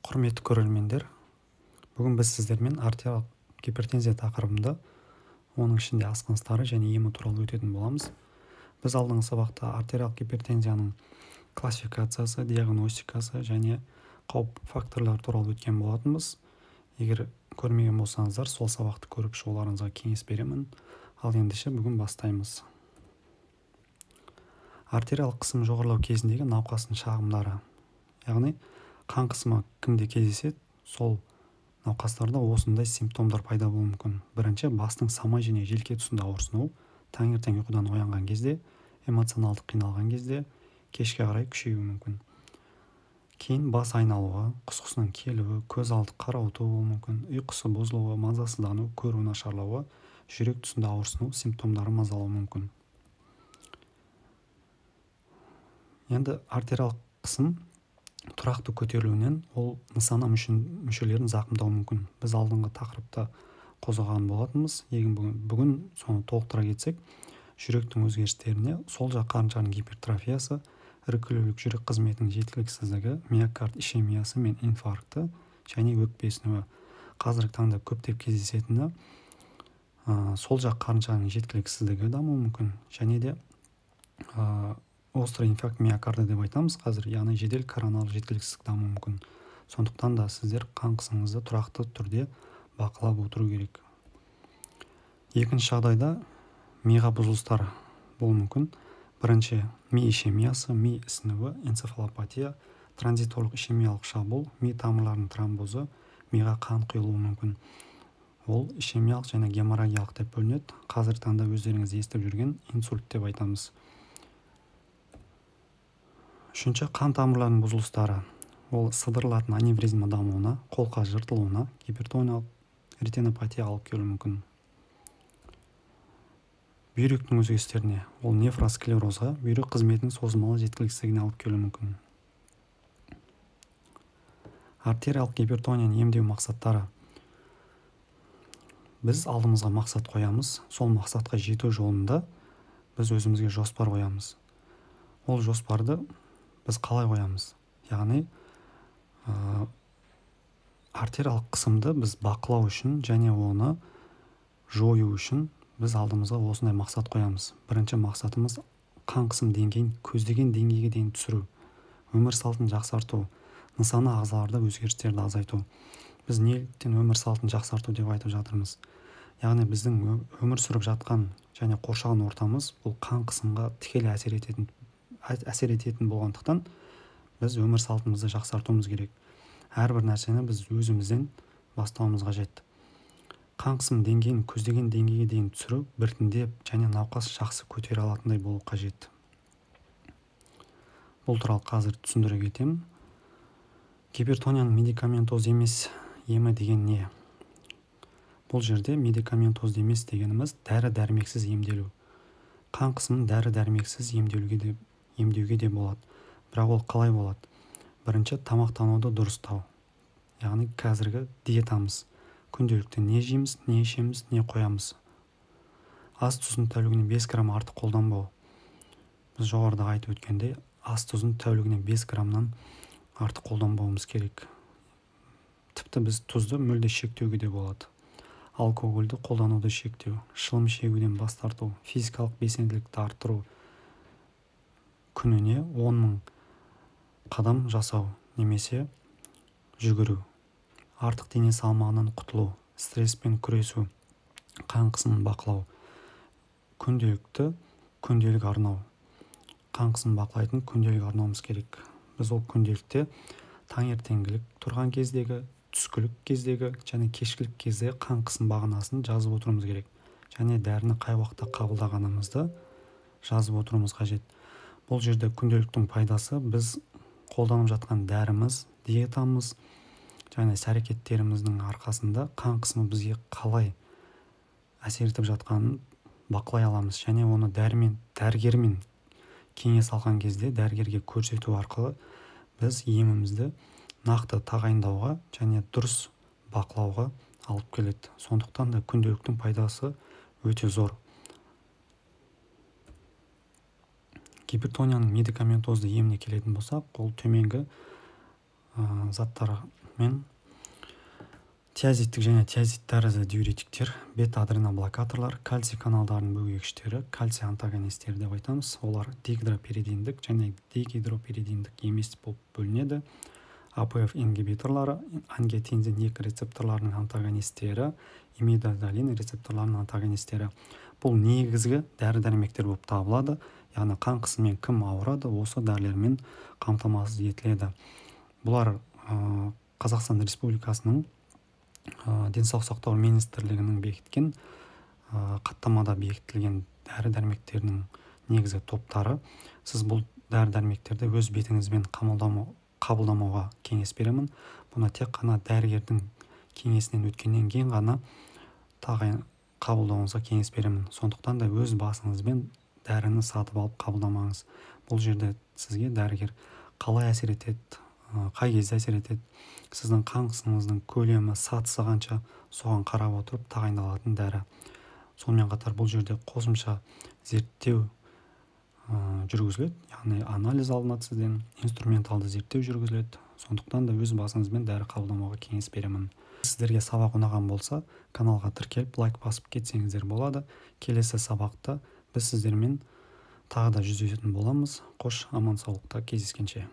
Құрметті көрермендер, бүгін біз сіздермен артериялық гипертензия тақырыбында, оның ішінде асқыныстары және емі туралы өтетін боламыз. Біз алдыңғы сабақта артериялық гипертензияның классификациясы, диагностикасы және қауіп факторлары туралы өткен болатынбыз. Егер көрмеген болсаңыздар, сол сабақты көріп шығуларыңызға кеңес беремін. Ал ендеше бүгін бастаймыз. Артериялық қысым жоғарылау кезіндегі науқастың шағымдары, яғни қан қысымы кімде кездеседі, сол науқастарда осындай симптомдар пайда болуы мүмкін. Бірінші, бастың самай және желке тұсында ауырсыну, таңертең ұйқыдан оянған кезде, эмоционалдық қиналған кезде, кешке қарай күшеюі мүмкін. Кейін бас айналуы, құсқысының келуі, көз алды қарауыту болуы мүмкін, ұйқысы бұзылуы, мазасыздану, көру нашарлауы, жүрек тұсында ауырсыну симптомдары мазалауы мүмкін. Енді артериялық қысым тұрақты көтерілуінен ол нысана мүшелерін зақымдауы мүмкін. Біз алдыңғы тақырыпта қозғаған болатынбыз. Егер бүгін соны толықтыра кетсек, жүректің өзгерістеріне сол жақ қарыншаның гипертрофиясы, іркілулік жүрек қызметінің жеткіліксіздігі, миокард ишемиясы мен инфаркті және өкпе ісінуі. Қазіргі таңда көптеп кездесетіні сол жақ қарыншаның жеткіліксіздігі дамуы мүмкін және де острый инфаркт миокарда деп айтамыз қазір, яғни жедел коронарлық жеткіліксіздік дамуы мүмкін. Сондықтан да сіздер қан қысымыңызды тұрақты түрде бақылап отыру керек. Екінші жағдайда миға бұзылыстар болуы мүмкін. Бірінші, ми ишемиясы, ми ісінуі, энцефалопатия, транзиторлық ишемиялық шабуыл, ми тамырларының тромбозы, миға қан құйылуы мүмкін. Ол ишемиялық және геморрагиялық деп бөлінеді. Қазіргі таңда өздеріңіз естіп жүрген инсульт деп айтамыз. Үшінші, қан тамырларының бұзылыстары. Ол сыдырылатын аневризма дамуына, қолқа жыртылуына, гипертониялық ретинопатия алып келуі мүмкін. Бүйректің өзгерістеріне, ол нефросклерозға, бүйрек қызметінің созылмалы жеткіліксіздігіне алып келуі мүмкін. Артериялық гипертонияны емдеу мақсаттары. Біз алдымызға мақсат қоямыз. Сол мақсатқа жету жолында біз өзімізге жоспар қоямыз. Ол жоспарды біз қалай қоямыз? Яғни артериялық қысымды біз бақылау үшін және оны жою үшін біз алдымызға осындай мақсат қоямыз. Бірінші мақсатымыз қан қысым деңгейін көздеген деңгейге дейін түсіру, өмір салтын жақсарту, нысана ағзаларда өзгерістерді азайту. Біз неліктен өмір салтын жақсарту деп айтып жатырмыз? Яғни біздің өмір сүріп жатқан және қоршаған ортамыз бұл қан қысымға тікелей әсер ететін болғандықтан біз өмір салтымызды жақсартуымыз керек. Әрбір нәрсені біз өзімізден бастауымыз қажет. Қан қысым деңгейін көздеген деңгейге дейін түсіру біртіндеп және науқас жақсы көтере алатындай болу қажет. Бұл туралы қазір түсіндіре кетемін. Гипертонияның медикаментоз емес емі деген не? Бұл жерде медикаментоз емес дегеніміз дәрі-дәрмексіз емделу. Қан қысымын дәрі-дәрмексіз емдеуге де болады. Бірақ ол қалай болады? Бірінші, тамақтануды дұрыстау. Яғни қазіргі диетамыз. Күнделікті не жейміз, не ішеміз, не қоямыз. Ас тұзын тәулігіне 5 грамм артық қолданбау. Біз жоғарыда айтып өткендей, ас тұзын тәулігіне 5 граммнан артық қолданбауымыз керек. Тіпті біз тұзды мүлде шектеуге де болады. Алкогольді қолдануды шектеу, шылым шегуден бас тарту, физикалық белсенділікті арттыру, күніне 10 мың қадам жасау немесе жүгіру, артық дене салмағынан құтылу, стресспен күресу, қан қысымын бақылау, күнделікті күнделік арнау. Қан қысымын бақылайтын күнделік арнауымыз керек. Біз ол күнделікте таңертеңгілік тұрған кездегі, түскілік кездегі және кешкілік кезде қан қысым бағанасын жазып отыруымыз керек. Және дәріні қай уақытта қабылдағанымызды жазып отыруымыз қажет. Бұл жерде күнделіктің пайдасы біз қолданып жатқан дәріміз, диетамыз және іс-әрекеттеріміздің арқасында қан қысымы бізге қалай әсер етіп жатқанын бақылай аламыз. Және оны дәрігермен кеңес алған кезде дәрігерге көрсету арқылы біз емімізді нақты тағайындауға және дұрыс бақылауға алып келеді. Сондықтан да күнделіктің пайдасы өте зор. Гипертонияның медикаментозды еміне келетін болсақ, ол төменгі заттар Мен тиазидтік және тиазид тәрізді диуретиктер, бета-адреноблокаторлар, кальций каналдарының бөгегіштері, кальций антагонистері деп айтамыз. Олар дигидропиридиндік және дигидропиридиндік емес болып бөлінеді. АПФ ингибиторлары, ангиотензин 2 рецепторларының антагонистері, имидазолин рецепторларының антагонистері. Бұл негізгі дәрі-дәрмектер болып табылады. Яғни қан қысымымен кім ауырады, осы дәрілермен қамтамасыз етіледі. Бұлар Қазақстан Республикасының Денсаулық сақтау министрлігінің бекіткен хаттамада бекітілген дәрі-дәрмектерінің негізгі топтары. Сіз бұл дәрі-дәрмектерді өз бетіңізбен қабылдамауға кеңес беремін. Бұны тек қана дәрігердің кеңесінен өткеннен кейін ғана қабылдауыңызға кеңес беремін. Сондықтан да өз басыңызбен дәріні сатып алып қабылдамаңыз. Бұл жерде сізге дәрігер қалай әсер етеді, қай кезде әсер етеді, сіздің қан қысымыңыздың көлемі, сатысы қанша, соған қарап отырып тағайындалатын дәрі. Сонымен қатар бұл жерде қосымша зерттеу жүргізіледі, яғни анализ алынады сізден, инструменталды зерттеу жүргізіледі. Сондықтан да өз басыңызбен дәрі қабылдамауға кеңес беремін. Сіздерге сабақ ұнаған болса, каналға тіркеліп, лайк басып кетсеңіздер болады. Келесі сабақта біз сіздермен тағы да жүздесетін боламыз. Қош, аман саулықта кездескенше.